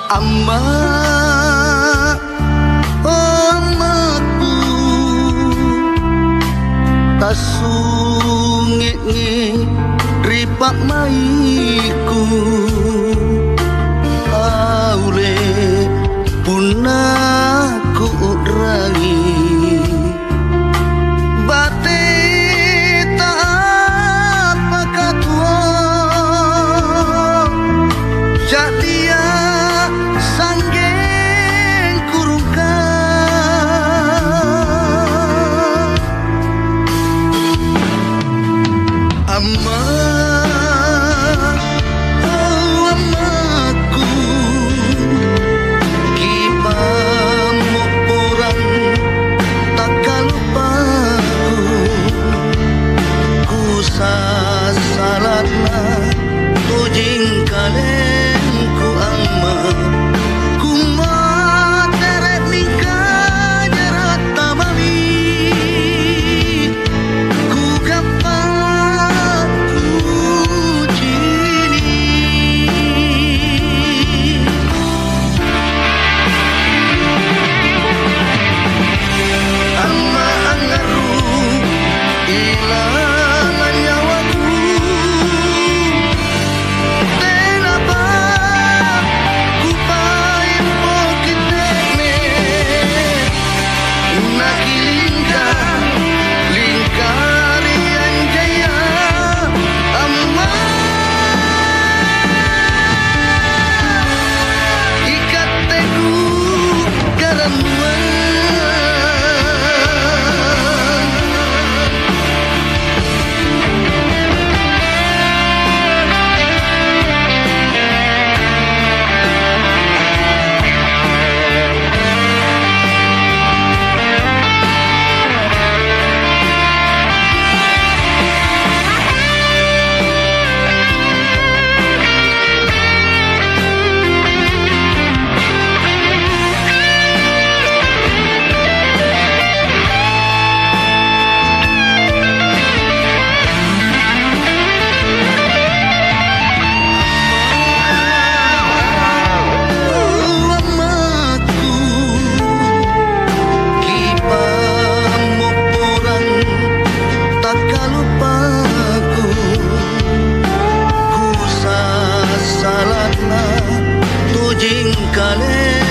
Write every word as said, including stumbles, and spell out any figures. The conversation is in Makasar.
Amma', oh, ammakku, tassunge'ngi' ri pa'mai'ku, aule punna kuu'rangi. Bateta appakatuo, ca'dia sanggeng kurungka. Amma', oh, ammakku, kipammopporang takkaluppaku, kusassala'na tojeng kalengku amma', kumma tere' mingka jaratta mami. Kugappa kucini'. Amma' angngarru' ilalang nyawaku. Tenapa kupaimpoki te'ne, nakilingka, lingkari anjaya, amma', ikatte kukarannuang. Ammakku, kipammopporang takkaluppaku, kusassala'na tojeng kale.